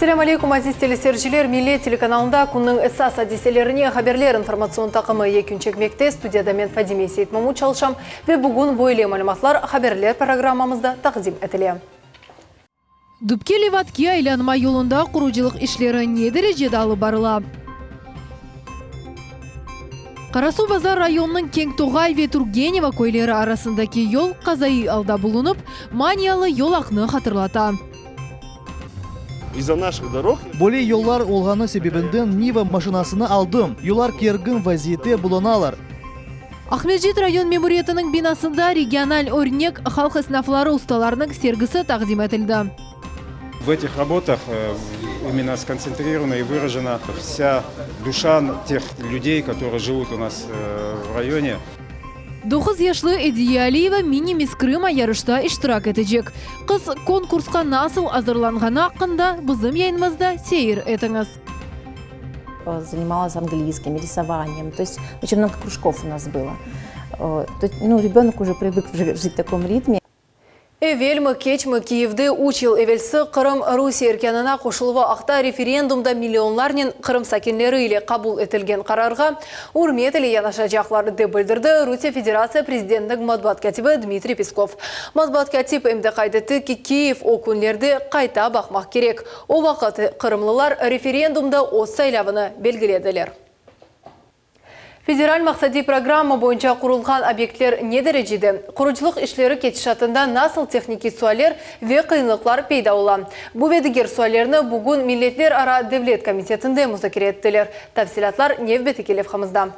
Selâm aleyküm, aziz teleseyirciler! Millet telekanalında künniñ esas adiselerine haberler informatsion taqımı yekün çekmekte. Studiyada men Fadime Seytmamut çalışam ve bugün böyle malümatlar haberler programmamızda taqdim etile. Düpke Levatke aylanma yolunda qurucılıq işleri ne derecede alıp barıla? Qarasuvbazar rayonınıñ Keñ Toğay ve Turgeneva köyleri arasındaki yol qazaiy alda bulunıp, manialı yolaqnı hatırlata. İz-za наших дорог. Böyle yollar olğanı sebebinden Niva maşinasını aldım. Yollar kergin vaziyette bulunalar. Aqmescit rayon memuriyetiniñ binasında regional örnek halq esnafları ustalarınıñ sergisi taqdim etildi. В этих работах именно сконцентрирована и выражена вся душа тех людей, которые живут у нас в районе. 9 yaşlı Ediye Aliyeva Mini Miss Krıma yarışta iştirak etecek. Qız konkursqa nasıl azırlanğanı aqqında bizim yayınımızda seyir etiñiz. Занималась английским, рисованием. То есть очень много кружков у нас было. То есть, ну, ребенок уже привык жить в таком ритме. Evelmi keçmi Kiyevde 3 yıl evelsi Qırım Rusiye erkânına qoşuluvı aqta referendumda millionlarnen Qırım sakinleri ile qabul etilgen qararğa ürmet ile yanaşacaqlar, dep bildirdi Rusiye Federatsiya prezidentiniñ matbuat kâtibi Dmitriy Peskov. Matbuat kâtip em de qayd etti ki, Kiyev o künlerde qayta baqmaq kerek. O vaqıt qırımlılar referendumda öz saylavını belgilediler. Federal maqsadiy programma boyunca qurulğan obyektler ne derecede? Qurucılıq işleri ketişatında nasıl tehnikiy sualler ve qıyınlıqlar peyda ola? Bu ve diger suallerni bugün Milletlerara devlet komitetinde muzakere ettiler. Tafsilâtlar nevbetteki levhamızda.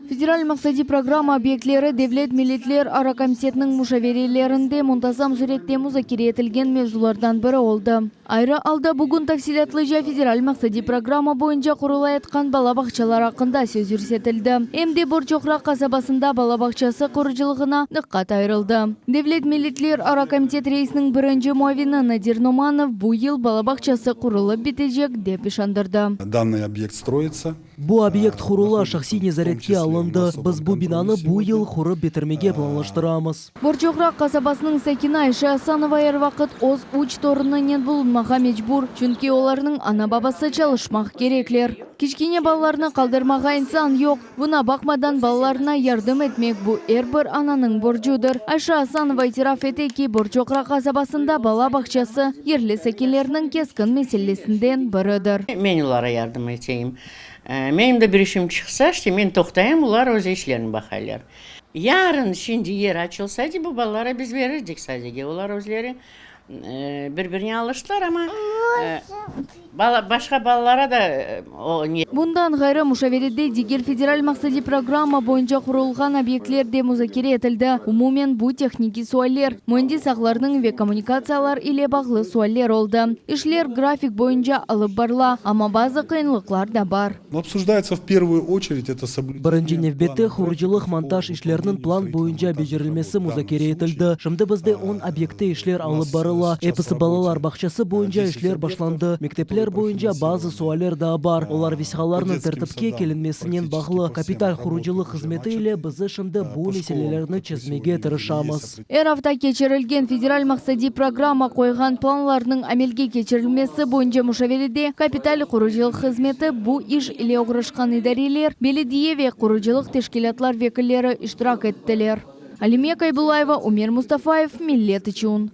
Federal maqsadiy programma obyektleri Devlet milletlerara komitetiniñ muşaverelerinde muntazam sürette muzakere etilgen mevzulardan biri oldı. Ayrı alda bugün tafsilâtlıca federal maqsadiy programma boyunca qurulayatqan bala bağçalar aqqında söz yürsetildi. Em de Borçoqraq qasabasında bala bağçası qurucılığına diqqat ayırıldı. Devlet milletlerara komitet reisiniñ birinci muavini Nadir Nomanov bu yıl bala bağçası qurulıp bitecek, dep işandırdı. Данный объект строится. Bu obyekt qurula, şahsiy nezaretke alındı. Biz bu binanı bu yıl qurıp bitirmege planlaştıramız. Borçoqraq qasabasınıñ sakini Ayşe Asanova er vaqıt öz üç torunınen bulunmağa mecbur, çünki olarnıñ ana-babası çalışmaq kerekler. Kiçkene balalarnı qaldırmağa insan yoq. Buña baqmadan balalarına yardım etmek bu er bir ananıñ borcudır. Ayşe Asanova itiraf ete ki, Borçoqraq qasabasında bala bağçası yerli sakinlerniñ keskin meselesinden biridir. Men olarğa yardım eteyim. Menim de bir işim çıqsa, işte men toqtayım, olar öz işlerini baqaylar. Yarın şimdi yer açılsa, bu balalara biz verirdik sadece. Olar özleri bir-birine alıştılar, amma başqa balalara da o ne. Bundan ğayrı, muşaverede diger federal maqsadiy programma boyunca qurulğan obyektler de muzakere etildi. Umumen bu tehnikiy sualler, müendis aqlarınıñ ve kommunikatsiyalar ile bağlı sualler oldı. İşler grafik boyunca alıp barıla, amma bazı qıyınlıqlar da bar. Но обсуждается в первую очередь это соблюдение Birinci nevbette qurucılıq montaj işleriniñ plan boyunca becerilmesi muzakere etildi. Şimdi bizde 10 obyektte işler alıp barıla. Episi balalar bağçası boyunca işler başlandı. Mektepler boyunca bazı sualler daa bar. Olar vesiqalarnıñ tertipke kelinmesinen bağlı. Kapital qurucılıq hızmeti ile biz şimdi bu meselelerni çezmege tırışamız. Er afta keçirilgen federal maqsadiy programma qoyğan planlarnıñ amelge keçirilmesi boyunca muşaverede kapital qurucılıq hızmeti, bu iş ile oğraşqan idareler, belediye ve qurucılıq teşkilâtlar vekilleri iştirak ettiler. Alime Kaybulayeva, Umer Mustafayev, Millet içün.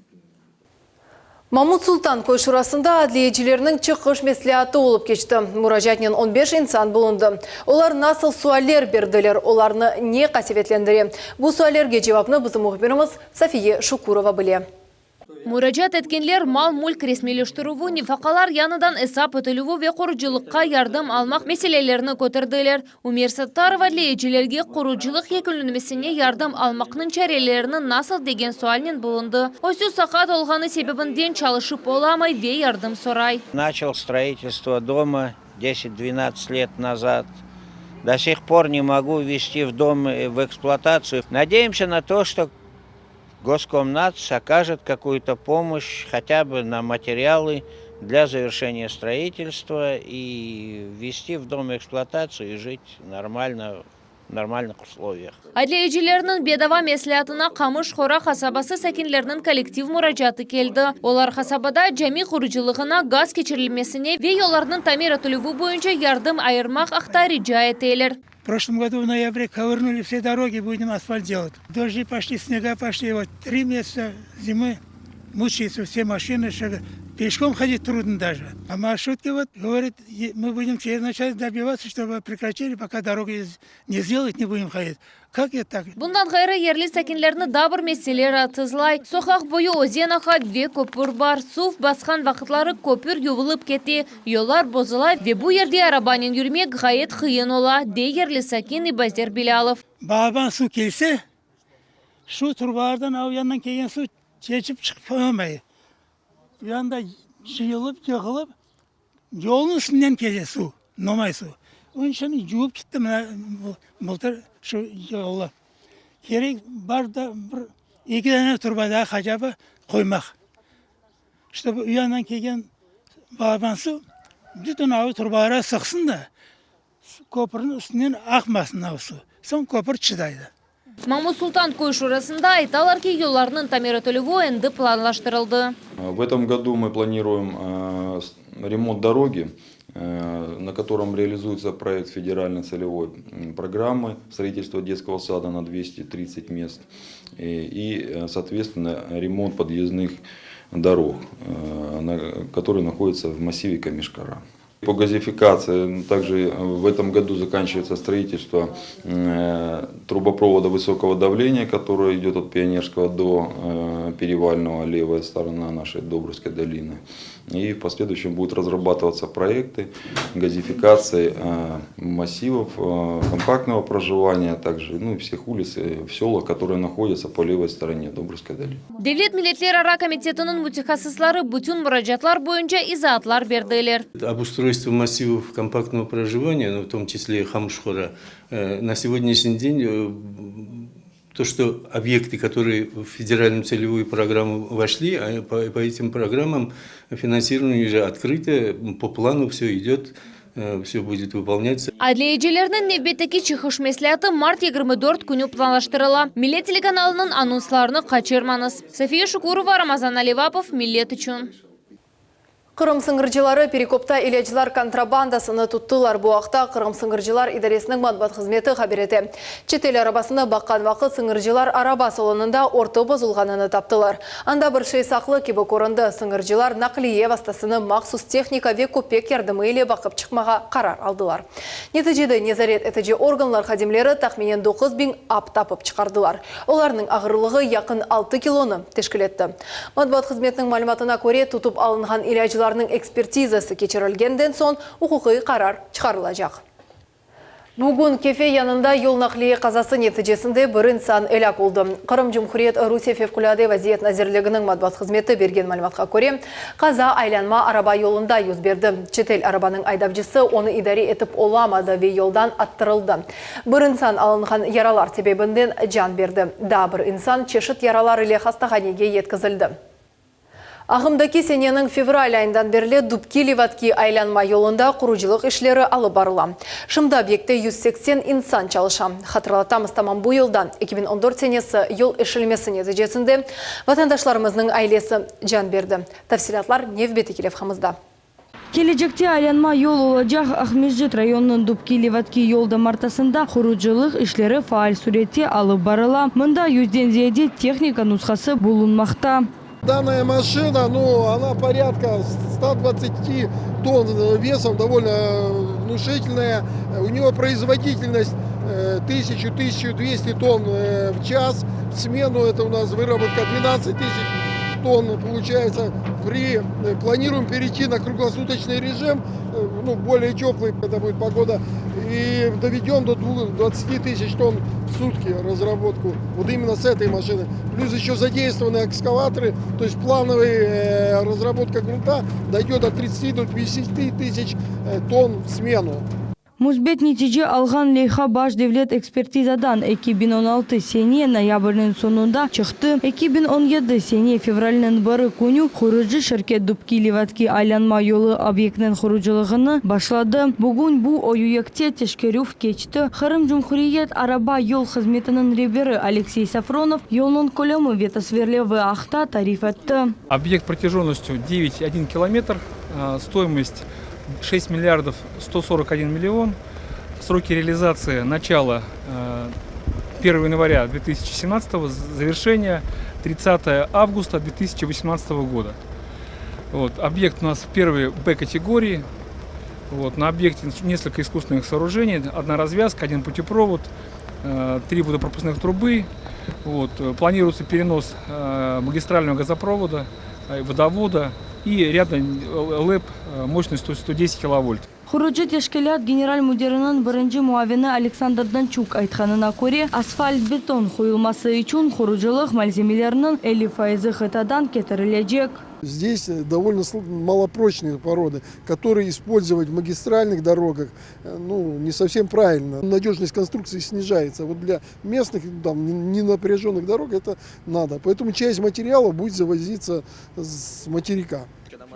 Mamut Sultan köy şurasında adliyecilerniñ çıqış mesleatı olıp keçti. Muracaatnen 15 insan bulundı. Olar nasıl sualler berdiler, olarnı ne qasevetlendire? Bu suallerge cevapnı bizim mühbirimiz Safiye Şukurova bile. Muracaat etkenler mal-mülk resmiyleştirüvi, nefaqalar yañıdan esap etilüvi ve qurucılıqqa yardım almaq meselelerini köterdiler. Umer Sattarov adliyecilerge qurucılıq yekünlenmesine yardım almaqnıñ çarelerini nasıl degen sualnen bulundı. Özü saqat olğanı sebebinden çalışıp olamay ve yardım soray. Начал строительство дома 10-12 лет назад. До сих пор не могу ввести в дом в эксплуатацию. Надеемся на то, что Госкомнац окажет какую-то помощь хотя бы на материалы для завершения строительства и ввести в дом эксплуатацию и жить нормально. в нормальных условиях. Adliyecilerniñ bedava mesleatına Qamış Hora qasabası sakinleriniñ kollektiv muracaatı keldi. Olar qasabada cami qurucılığına, gaz keçirilmesine ve yollarnıñ tamir etilüvi boyunca yardım ayırmaq aqta rica eteler. В прошлом году в ноябре ковырнули все дороги, будем асфальт делать. Дожди пошли, снега пошли. Вот 3 месяца зимы мучаются все машины, что пешком ходить трудно даже. А маршрутки вот говорит, мы будем через начальство добиваться, чтобы прекратили, пока дороги не сделают, не будем ходить. Как это так? Bundan ğayrı yerli sakinlerni daa bir mesele raatsızlay. Soqaq boyu özen aqa ve köpür bar. Suv basqan vaqıtları köpür yuvulıp kete. Yollar bozula ve bu yerde arabanen yürmek ğayet qıyın ola, dey yerli sakin İbazer Bilâlov. Balaban suv kelse, şu trubalardan o yandan kelgen suv keçip çıqıp olmay. Bu yanda cıyılıp, yığılıp, yolnıñ üstünden kele suv, nomay suv. Onıñ içün yuvıp ketti mına bıltır şu yollar. Kerek bar da bir eki dane truba daa хотя бы qoymaq. Чтобы u yandan kelgen balaban suv bütün avu trubalarğa sıqsın da, köpürniñ üstünden aqmasın avu suv. Soñ köpür çıdaydı. Mamut Sultan köy şurasında aytalar ki, yollarnıñ tamir etilüvi endi planlaştırıldı. В этом году мы планируем ремонт дороги, на котором реализуется проект федеральной целевой программы строительства детского сада на 230 мест и, соответственно, ремонт подъездных дорог, которые находятся в массиве Камишкара. По газификации также в этом году заканчивается строительство трубопровода высокого давления, который идет от Пионерского до Перевального, левая сторона нашей Добрушской долины. И в последующем будут разрабатываться проекты газификации массивов компактного проживания, а также ну, и всех улиц в селах, которые находятся по левой стороне Добрушской долины. Devlet milletlerara komitetiniñ mütehassısları bütün muracaatlar boyunca izaatlar berdiler. Обустройство массивов компактного проживания, ну, в том числе и Хамышхора, на сегодняшний день то, что объекты, которые в федеральную целевую программу вошли, а по этим программам финансирование уже открыто, по плану все идет, все будет выполняться. Adliyecilerniñ nevbetteki çıqış mesleatı mart 24 künü planlaştırıla. Millet telekanalınıñ anonslarını qaçırmañız. София Шукурова, Ramazan Alivapov, Millet içün. Qırım sıñırcıları Perekopta ilâclar kontrabandasını tuttılar. Bu aqta Qırım sıñırcılar idaresiniñ matbuat hızmeti haber ete. Çetel arabasını baqqan vaqıt sıñırcılar araba salonında örtü bozulğanını taptılar. Anda bir şey saqlı kibi köründi. Sıñırcılar naqliye vastasını mahsus tehnika ve köpek yardımı ile baqıp çıqmağa qarar aldılar. Neticede nezaret etici organlar hadimleri tahminen 9000 ap tapıp çıqardılar. Olarnıñ ağırlığı yaqın 6 kilonı teşkil etti. Matbuat hızmetiniñ malümatına köre tutıp alınğan ilâclarnıñ ekspertizası keçirilgenden soñ uquqiy qarar çıqarılacaq. Bugün Kefe yanında yol naqliye qazası neticesinde bir insan elâk oldı. Qırım Cumhuriyet Rusiye Fevqulâde vaziyet nazirliginiñ matbuat hızmeti bergen malümatqa köre, qaza aylanma araba yolunda yüz berdi. Çetel arabanıñ aydavcısı onı idare etip olamadı ve yoldan attırıldı. Bir insan alınğan yaralar sebebinden can berdi. Daa bir insan çeşit yaralar ile hastahanege yetkizildi. Ağımdaki seneniñ fevral ayından berli Dubki-Levadki aylanma yolunda qurucılıq işleri alıp barıla. Şimdi obyektte 180 insan çalışa. Hatırlatamız tamam bu yılda 2014 senesi yol eşilmesi neticesinde vatandaşlarımıznıñ ailesi can berdi. Tafsilâtlar nevbetteki levhamızda. Kelecekte aylanma yol olacaq Aqmescit rayonınıñ Dubki Levadki yol damartasında qurucılıq işleri faal sürette alıp barıla. Mında yüzden ziyade tehnika nushası bulunmaqta. Данная машина, ну, она порядка 120 тонн весом, довольно внушительная. У нее производительность 1000-1200 тонн в час. В смену это у нас выработка 12 тысяч тонн получается. При, планируем перейти на круглосуточный режим, ну, более теплый это будет погода, и доведем до 20 тысяч тонн в сутки разработку вот именно с этой машины. Плюс еще задействованы экскаваторы, то есть плановая разработка грунта дойдет от 30 до 50 тысяч тонн в смену. Müsbet netice alğan leyha baş devlet ekspertizadan 2016 sene noyabrniñ soñunda çıqtı. 2017 sene fevralniñ biri künü qurucı şirket Dubki-Levadki aylanma yolu obyektiniñ qurucılığını başladı. Bugün bu oyuyekte teşkerüv keçti. Qırım Cumhuriyet araba yol hızmetiniñ reberi Aleksey Safronov yolnıñ kölemi ve tasvirlevi aqta tarif etti. Obyekt протяженностью 9,1 kilometr, стоимость 6 milliardов 141 million. Сроки реализации начало 1 января 2017, завершение 30 августа 2018 года. Вот, объект у нас первой Б категории. Вот, на объекте несколько искусственных сооружений, одна развязка, один путепровод, три водопропускных трубы. Вот, планируется перенос магистрального газопровода, водовода и ряда ЛЭП мощностью 110 киловольт. Qurucı teşkilât general müdiriniñ birinci muavini Aleksandr Dançuk aytqanına köre, asfalt-beton qoyulması içün qurucılıq malzemeleriniñ 50 fayızı qıtadan ketirilecek. Здесь довольно малопрочные породы, которые использовать в магистральных дорогах ну, не совсем правильно. Надежность конструкции снижается. Вот для местных там, ненапряженных дорог это надо. Поэтому часть материала будет завозиться с материка.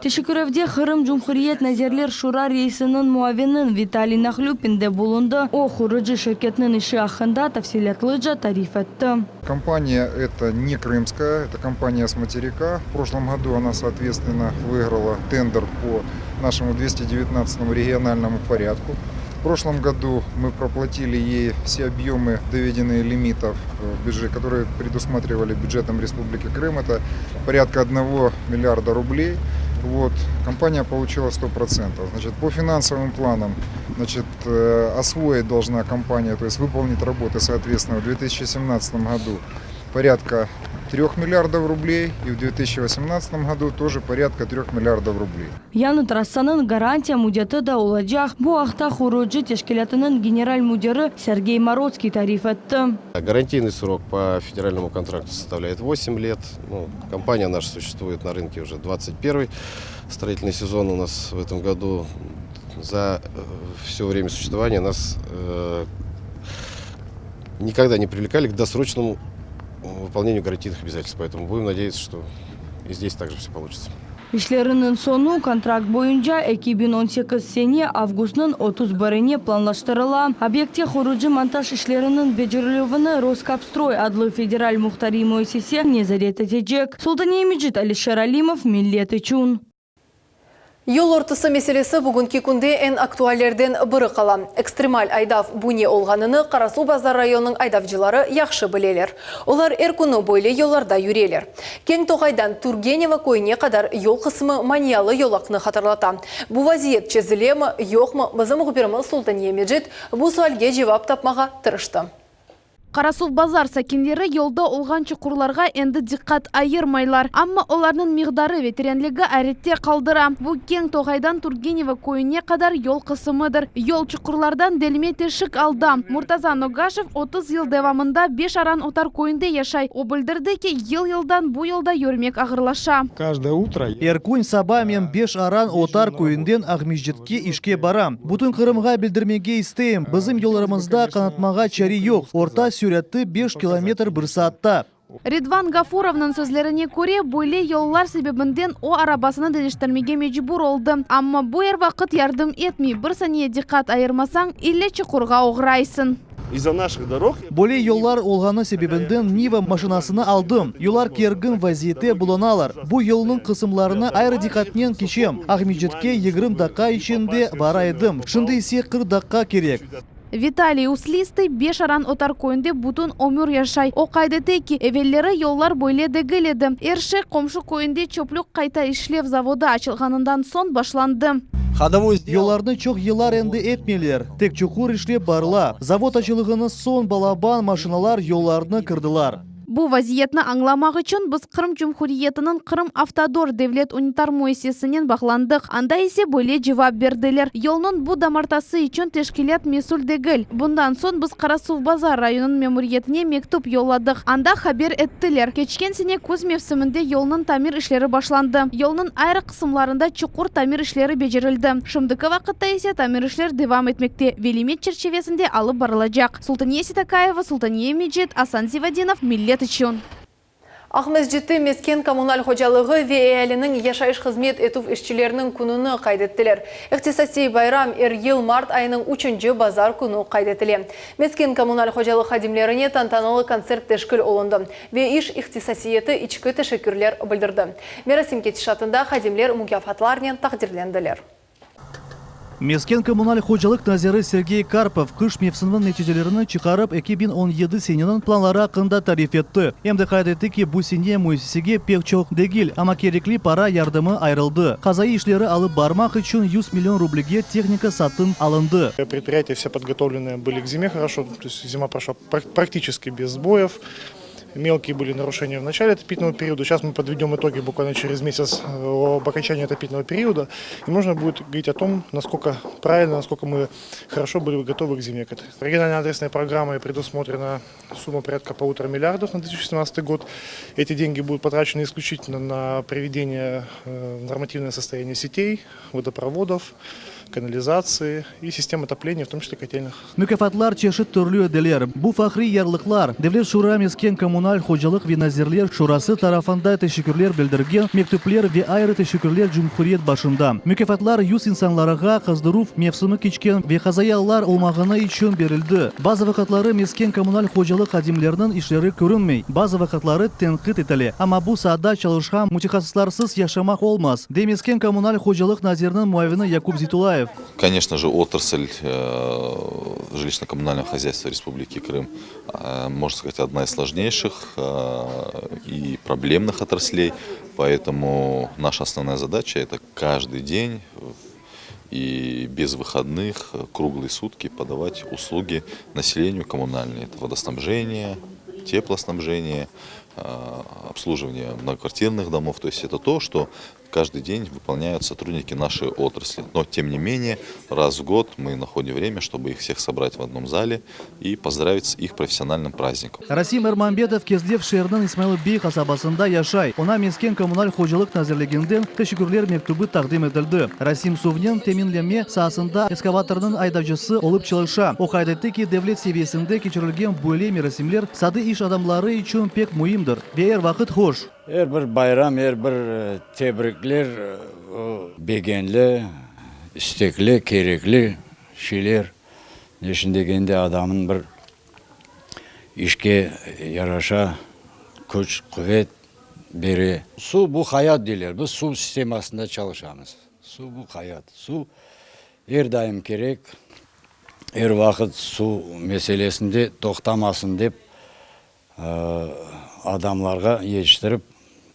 Teşkerüvde Qırım Cumhuriyet Nazirler Şura reisiniñ muavini Vitaliy Nahlupin de bulundı. O, qurucı şirketiniñ işi aqqında tafsilâtlıca tarif etti. Компания это не крымская, это компания с материка. В прошлом году она, соответственно, выиграла тендер по нашему 219 региональному порядку. В прошлом году мы проплатили ей все объемы, доведенные лимитов в бюджет, которые предусматривали бюджетом Республики Крым. Это порядка 1 миллиарда рублей. Вот, компания получила 100%. Значит, по финансовым планам значит, э, освоить должна компания, то есть выполнить работы, соответственно, в 2017 году порядка 3 миллиардов рублей и в 2018 году тоже порядка 3 миллиардов рублей. Yañı trassanıñ garantiya müddeti de olacaq. Bu aqta qurucı teşkilâtınıñ general müdiri Sergey Morotskiy tarif etti. Гарантийный срок по федеральному контракту составляет 8 лет. Ну, компания наша существует на рынке уже 21 строительный сезон у нас в этом году. За э, все время существования нас э, никогда не привлекали к досрочному выполнению гарантийных обязательств. Поэтому будем надеяться, что и здесь также все получится. İşleriniñ soñu kontrakt boyunca 2018 sene avgustnıñ 31-ine planlaştırıla. Obyektte qurucı montaj işleriniñ becerilüvini Roskapstroy adlı federal muhtariy müessise nezaret etecek. Sultaniye Mecit Alişer Alimov Millet içün. Yol örtüsi meselesi bugünki künde eñ aktuallerden biri qala. Ekstremal aydav bu ne olğanını Qarasuvbazar rayonınıñ aydavcıları yahşı bileler. Olar er künü böyle yollarda yüreler. Keñ Toğaydan Turgenevo köyüne qadar yol qısmı manialı yolaqnı hatırlata. Bu vaziyet çezilemi, yoqmı, bizim mühbirimiz Sultaniye Mecit bu sualge cevap tapmağa tırıştı. Qarasuvbazar sakinleri yolda olğan çuqurlarğa endi diqqat ayırmaylar. Amma olarnıñ miqdarı ve terenligi ayrette qaldıra. Bu Keñ Toğaydan Turgenevo köyüne qadar yol qısımıdır. Yol çuqurlardan delme teşik alda. Murtaza Nogaşev 30 yıl devamında Beş Aran Otar köyünde yaşay. O bildirdi ki, yıl-yıldan bu yolda yürmek ağırlaşa. Каждое утро Er kün saba men Beş Aran Otar köyünden Aqmescitke işke baram. Bütün Qırımğa bildirmege isteyim. Bizim yollarımızda qanatmağa çare yoq. Orta süreti 5 kilometr bir saatta. Ridvan Gafurovnıñ sözlerine köre, böyle yollar sebebinden o arabasını deñiştirmege mecbur oldı. Amma bu er vaqıt yardım etmey. Bir saniye diqqat ayırmasañ, ille çuqurğa oğraysıñ. Из-за наших дорог Böyle yollar olğanı sebebinden Niva maşinasını aldım. Yollar kergin vaziyette bulunalar. Bu yolnıñ qısımlarını ayrı diqqatnen keçem. Aqmescitke 20 daqqa içinde bara edim. Şimdi ise 40 daqqa kerek. Vitaliy Uslistый Beş Aran Otar köyünde bütün ömür yaşay. O qayd ete ki, evelleri yollar böyle degil edi. Er şey qomşu köyünde çöplük qayta işlev zavodı açılğanından soñ başlandı. Yollarnı çoq yıllar endi etmeyler. Tek çuqur işlep barıla. Zavod açılğanı soñ balaban maşinalar yollarnı qırdılar. Bu vaziyetni añlamaq içün biz Qırım Cumhuriyetiniñ Qırımavtodor devlet unitar müessisesinen bağlandıq, anda ise böyle cevap berdiler, yolnıñ bu damartası içün teşkilât mesül degil. Bundan soñ biz Qarasuvbazar rayonınıñ memuriyetine mektüp yolladıq, anda haber ettiler, keçken sene küz mevsiminde yolnıñ tamir işleri başlandı, yolnıñ ayrı qısımlarında çuqur tamir işleri becerildi, şimdiki vaqıtta ise tamir işler devam etmekte ve limit çerçivesinde alıp barılacaq. Sultaniye Seytakayeva, Sultaniye Mecit, Asan Zivadinov, Millet içün. Aqmescitte mesken-kommunal hocalığı ve ealiniñ yaşayış hızmet etüv işçileriniñ kününi qayd ettiler. İhtisasiy bayram er yıl mart ayınıñ üçünci bazar künü qayd etile. Mesken-kommunal hocalıq hadimlerine tantanalı kontsert teşkil olundı ve iş ihtisasiyeti içki teşekkürler bildirdi. Merasim ketişatında hadimler mukâfatlarnen taqdirlendiler. Mesken-kommunal hocalıq naziri Sergey Karpov qış mevsiminiñ neticelerini çıqarıp, 2017 seneniñ planları aqqında tarif etti. Em de qayd etti ki, bu sene müessisege pek çoq degil, amma kerekli para yardımı ayırıldı. Qazaiy işleri alıp barmaq içün 100 million rublege tehnika satın alındı. Predpriyatiya vse podgotovlennıye byli k zime хорошо, to есть zima proşla praktiçeski bez sboyev. Мелкие были нарушения в начале отопительного периода. Сейчас мы подведем итоги буквально через месяц об окончании отопительного периода. И можно будет говорить о том, насколько правильно, насколько мы хорошо были готовы к зиме. Региональной адресной программой предусмотрена сумма порядка полутора миллиардов на 2017 год. Эти деньги будут потрачены исключительно на приведение в нормативное состояние сетей, водопроводов, канализации и систем отопления, в том числе котельных. Mukâfatlar çeşit türlü ediler. Bu fahriy yarlıqlar, Devlet şura mesken-kommunal hocalıq ve nazirler şurası tarafında teşekkürler bildirgen mektüpler ve ayrı teşekkürler cumhuriyet başında. Mukâfatlar 100 insanlarğa qızdıruv mevsimi keçken ve qazaiy allar olmağanı içün berildi. Bazı vaqıtları mesken-kommunal hocalıq hadimleriniñ işleri körünmey, bazı vaqıtları tenqit etile. Amma bu saada çalışqan mütehassıslarsız yaşamaq olmaz, dey mesken-kommunal hocalıq naziriniñ muavini Yakub Zeytullayev. Конечно же, отрасль жилищно-коммунального хозяйства Республики Крым, можно сказать, одна из сложнейших и проблемных отраслей, поэтому наша основная задача – это каждый день и без выходных, круглые сутки подавать услуги населению коммунальные. Это водоснабжение, теплоснабжение, обслуживание многоквартирных домов. То есть это то, что каждый день выполняют сотрудники нашей отрасли. Но, тем не менее, раз в год мы находим время, чтобы их всех собрать в одном зале и поздравить с их профессиональным праздником. Rasim Ermambetov Kezlev şeeriniñ İsmail-bey qasabasında yaşay. Oña mesken-kommunal hocalıq nazirliginden teşekkürler mektübi taqdim etildi. Rasim suvnen teminleme saasında ekskavatornıñ aydavcısı olıp çalışa. O qayd etti ki, devlet seviyesinde keçirilgen böyle merasimler sade iş adamları içün pek müimdir ve er vaqıt hoş. Er bir bayram, er bir tebrikler o begenli, istekli, kerekli şeyler. Neşün degende adamnıñ bir işke yaraşa küç, quvet bere. Suv bu hayat deyler. Biz suv sistemasında çalışamız. Suv bu hayat. Suv er daim kerek. Er vaqıt suv meselesinde toqtamasın dep adamlarğa yetiştirip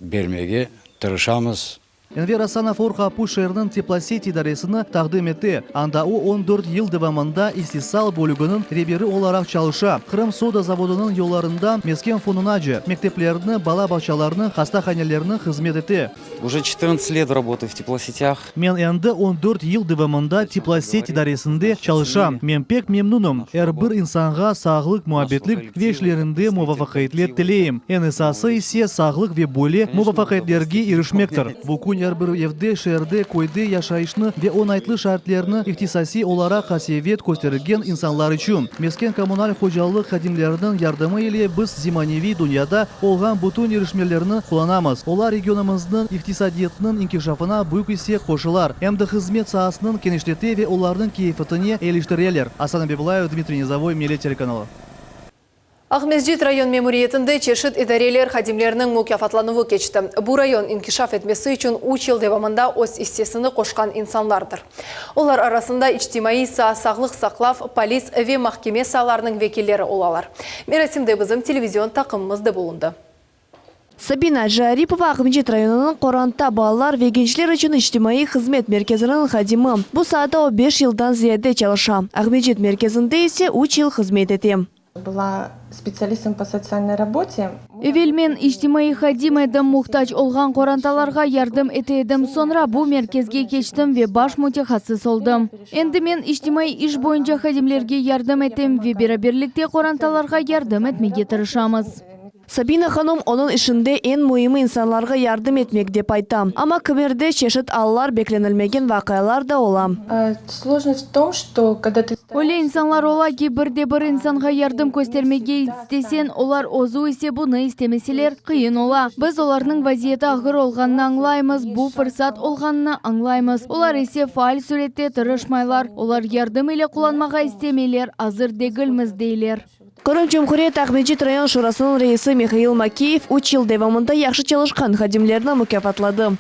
bermege tırışamız. Enver Asanov Or Qapu şeeriniñ Teploseti idaresini taqdim ete. Anda o, 14 yıl devamında istisal bölüginiñ reberi olaraq çalışa. Qırım soda zavodınıñ yollarından mesken fondunace, mekteplerni, bala bağçalarını, hastahanelerni hızmet ete. Uje çetırnadtsat let rabotayu v teplosetях. Men endi 14 yıl devamında Teploset idaresinde çalışam. Men pek memnunım. Er bir insanğa sağlıq, muabbetlik ve işlerinde muvafaqiyetler tileyim. Eñ esası ise, sağlıq ve böyle muvafaqiyetlerge irişmektir. Bu kün er bir evde, şeerde, köyde yaşayışnı ve oñaytlı şartlerni ihtisasiy olaraq qasevet köstergen insanlar içün. Mesken-kommunal hocalıq hadimleriniñ yardımı ile biz zemaneviy dünyada olğan bütün irişmelerni qullanamız. Olar regionımıznıñ iqtisadiyatınıñ inkişafına büyük isse qoşalar, em de hızmet saasınıñ kenişlete ve olarnıñ keyfiyetine eyiliştireler. Asan Abibulayev, Dmitriy Nizovoy, Millet telekanalı. Aqmescit rayon memuriyetinde çeşit idareler hadimleriniñ mukâfatlanuvı keçti. Bu rayon inkişaf etmesi içün üç yıl devamında öz issesini qoşqan insanlardır. Olar arasında içtimaiy saa, sağlıq saqlav, polis ve mahkeme saalarınıñ vekilleri olalar. Merasimde bizim televizion taqımımız da bulundı. Sabina Aciaripova Aqmescit rayonınıñ Qoranta, balalar ve gençler içün içtimaiy hızmet merkeziniñ hadimi. Bu saada o beş yıldan ziyade çalışa. Aqmescit merkezinde ise üç yıl hızmet ete. Была специалистом по социальной работе. Evel men içtimaiy hadim edim, muhtac olğan qorantalarğa yardım ete edim. Soñra bu merkezge keçtim ve baş mütehassıs oldım. Endi men içtimaiy iş boyunca hadimlerge yardım etem ve beraberlikte qorantalarğa yardım etmege tırışamız. Sabina hanım onıñ işinde eñ müimi insanlarğa yardım etmek dep ayta. Amma kimerde çeşit allar, beklenilmegen vaqialar da ola. Sложность в том, что когда ты. Öyle insanlar ola ki, bir de bir insanğa yardım köstermege isteseñ, olar özü ise bunı istemeseler, qıyın ola. Biz olarnıñ vaziyeti ağır olğanını añlaymız, bu fırsat olğanını añlaymız. Olar ise faal sürette tırışmaylar. Olar yardım ile qullanmağa istemeyler, azır degilmiz, deyler. Qırım Cumhuriyet Aqmescit rayon şurasınıñ reisi Mihail Makeyev üç yıl devamında yahşı çalışqan hadimlerni mukâfatladı.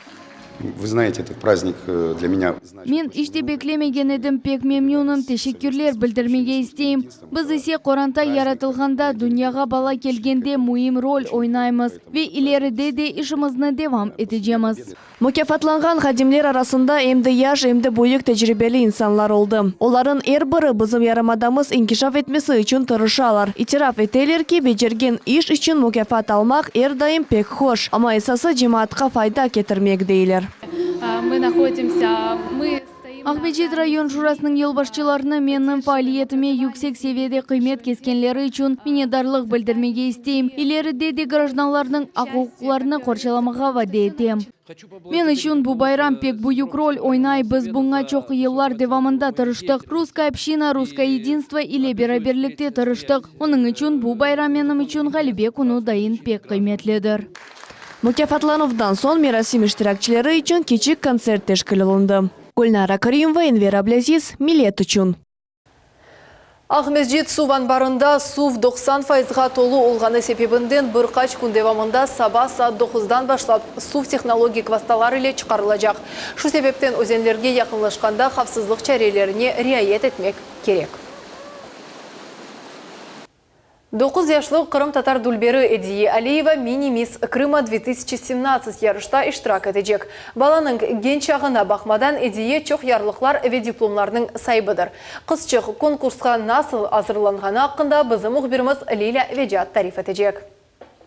Vı znaete, etot prazdnik dlâ menâ. Men iç de beklemegen edim, pek memnünim, teşekkürler bildirmege isteyim. Biz ise qoranta yaratılğanda, dünyağa bala kelgende müim rol oynaymız ve ileride de işimizni devam etecemiz. Mukâfatlanğan hadimler arasında em de yaş, em de büyük tecribeli insanlar oldı. Olarnıñ er biri bizim yarımadamız inkişaf etmesi içün tırışalar. İtiraf eteler ki, becergen iş içün mukâfat almaq er daim pek hoş, amma esası cemaatqa fayda ketirmek, deyler. Aqmescit rayon şurasınıñ yolbaşçılarına menim faaliyetime yüksek seviyede qıymet keskenleri içün minnetdarlıq bildirmege isteyim. İleride de grajdanlarnıñ aq-uquqlarını qorçalamağa vade etem. Men içün bu bayram pek büyük rol oynay, biz buña çoq yıllar devamında tırıştıq, Russkaya общina, Russkoye yedinstvo ile beraberlikte tırıştıq, onıñ içün bu bayram menim içün Ğalebe künü dayın pek qıymetlidir. Mukâfatlanuvdan soñ merasim iştirakçileri içün kiçik kontsert teşkil olundı. Gülnara Karimova, Enver Ablâziz, Millet içün. Aqmescit suv anbarında suv 90 fayızğa tolu olğanı sebebinden bir qaç kün devamında saba saat doquzdan başlap suv tehnologik vastalar ile çıqarılacaq. Şu sebepten özenlerge yaqınlaşqanda havfsızlıq çarelerine riayet etmek kerek. Doquz yaşlı qırımtatar dülberi Ediye Aliyeva Mini Miss Krıma 2017 yarışta iştirak etecek. Balanıñ genç çağına baqmadan Ediye çoq yarlıqlar ve diplomlarnıñ saibidir. Qızçıq konkursqa nasıl azırlanğanı aqqında bizim mühbirimiz Lilâ Vecat tarif etecek.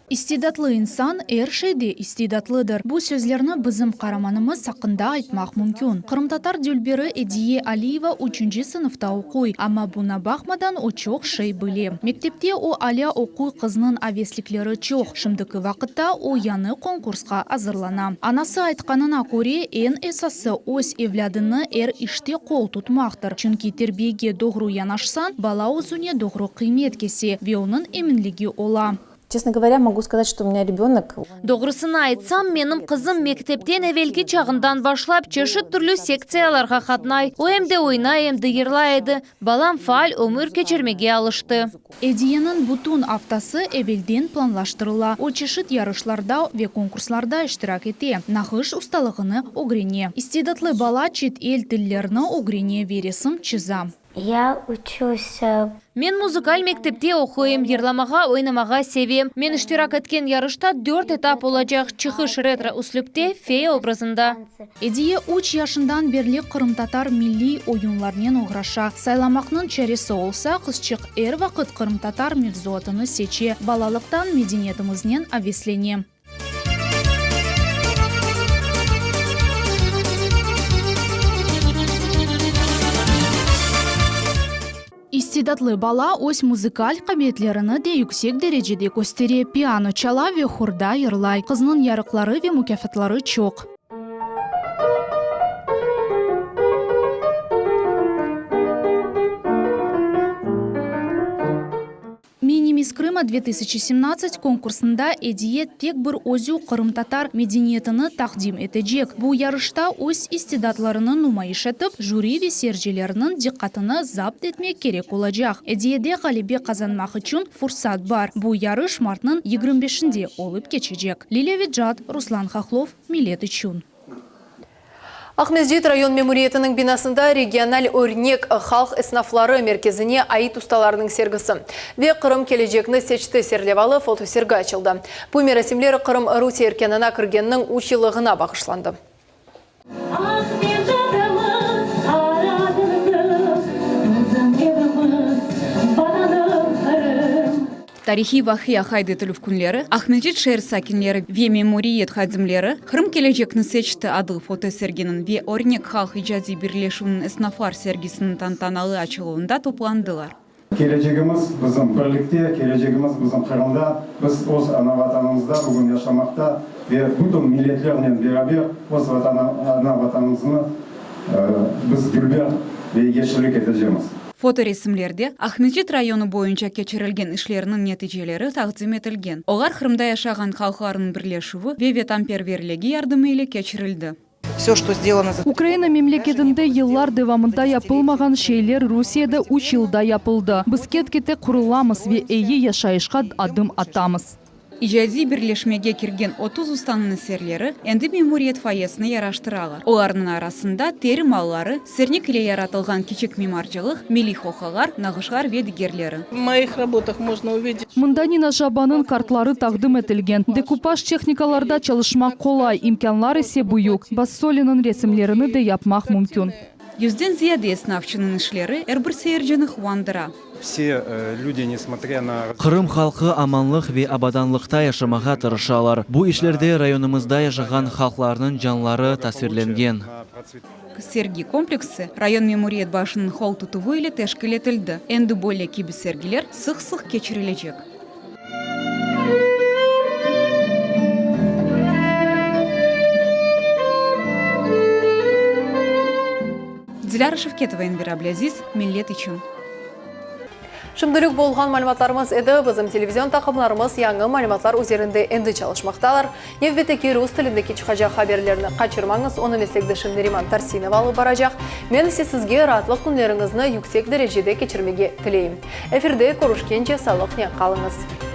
İstidatlı insan er şeyde istidatlıdır. Bu sözlerni bizim qaramanımız aqqında aytmaq mümkün. Qırımtatar dülberi Ediye Aliyeva üçünci sınıfta oquy, amma buña baqmadan o çoq şey bile. Mektepte o alâ oquy, qıznıñ aveslikleri çoq. Şimdiki vaqıtta o yañı konkursqa azırlana. Anası aytqanına köre, eñ esası öz evlâdını er işte qol tutmaqtır, çünki terbiyege doğru yanaşsañ, bala özüne doğru qıymet kese ve onıñ eminligi ola. Честно говоря, могу сказать, что у меня ребенок. Doğrusını aytsam, menim qızım mektepten evelki çağından başlap çeşit türlü sektsiyalarğa qatnay. O em de oynay, em de yırlay edi. Balam faal ömür keçirmege alıştı. Ediyeniñ bütün aftası evelden planlaştırıla. O çeşit yarışlarda ve konkurslarda iştirak ete, nağış ustalığını ögrene. İstidatlı bala çet el tillerini ögrene ve resim çıza. Ya uçuсь. Men muzıkal mektepte oquyım, yırlamağa, oynamağa sevem. Men iştirak etken yarışta dört etap olacaq, çıqış retro üslüpte, feya obrazında. Ediye üç yaşından berli qırımtatar milliy oyunlarnen oğraşa. Saylamaqnıñ çaresi olsa, qızçıq er vaqıt qırımtatar mevzuatını seçe, balalıqtan medeniyetimiznen aveslene. İstidatlı bala öz muzıkal qabiliyetlerini de yüksek derecede köstere, piano çala ve horda yırlay. Qıznıñ yarıqları ve mukâfatları çoq. Mini Miss Krıma 2017 konkursında Ediye tek bir özü qırımtatar medeniyetini taqdim etecek. Bu yarışta öz istidatlarını numayış etip, jüri ve seyircilerniñ diqqatını zapt etmek kerek olacaq. Ediyede ğalebe qazanmaq içün fursat bar. Bu yarış martnıñ yigirmi beşinde olıp keçecek. Lilâ Vecat, Ruslan Hahlov, Millet içün. Aqmescit rayon memuriyetiniñ binasında regional Örnek halq esnafları merkezine ait ustalarnıñ sergisi ve Qırım kelecekni seçti serlevalı fotosergi açıldı. Bu merasimler Qırım Rusiye erkânına kirgeniniñ üç yıllığına bağışlandı. Tarihiy vaqia qayd etilüv künleri Aqmescit şeer sakinleri ve memuriyet hadimleri Qırım kelecekni seçti adlı fotoserginiñ ve Örnek halq icadiy birleşüviniñ esnaflar sergisiniñ tantanalı açıluvında toplandılar. Kelecegimiz bizim birlikte, kelecegimiz bizim Qırımda, biz öz ana-Vatanımızda bugün yaşamaqta ve bütün milletlernen beraber öz ana-Vatanımıznı biz dülber ve yeşillik etecemiz. Fotoresimlerde Aqmescit rayonı boyunca keçirilgen işlerniñ neticeleri taqdim etilgen. Olar Qırımda yaşağan halqlarnıñ birleşüvi ve vetanperverligi yardımı ile keçirildi. Ukraina memleketinde yıllar devamında yapılmağan şeyler Rusiyede üç yılda yapıldı. Biz ket-kete qurulamız ve eyi yaşayışqa adım atamız. İcadiy birleşmege kirgen 30 ustanıñ eserleri endi memuriyet foyesini yaraştıralar. Olarnıñ arasında teri malları, sernik ile yaratılğan kiçik mimarcılıq, milliy hokalar, nağışlar ve digerleri. Mında Nina Jabanıñ kartları taqdim etilgen. Dekupaj tehnikalarda çalışmaq qolay, imkânlar ise büyük. Bassoliniñ resimlerini de yapmaq mümkün. Yüzden ziyade esnafçınıñ işleri er bir seyircini quvandıra. Vse ljudi, nesmotrâ na. Qırım halqı amanlıq ve abadanlıqta yaşamağa tırışalar. Bu işlerde rayonımızda yaşağan halqlarnıñ canları tasvirlengen. Sergi kompleksi rayon memuriyet başınıñ qol tutuvı ile teşkil etildi. Endi böyle kibi sergiler sıq-sıq keçirilecek. Dilâra Şevketova, Enver Ablâziz, Millet içün. Şimdilik bolğan malümatlarımız edi. Bizim televizion taqımlarımız yañı malümatlar üzerinde endi çalışmaqtalar. Nevbetteki rus tilindeki çıqacaq haberlerni qaçırmañız, onı meslekdeşim Neriman Tarsinova alıp baracaq. Men ise sizge raatlıq künleriñizni yüksek derecede keçirmege tileyim. Efirde körüşkence sağlıqnen qalıñız.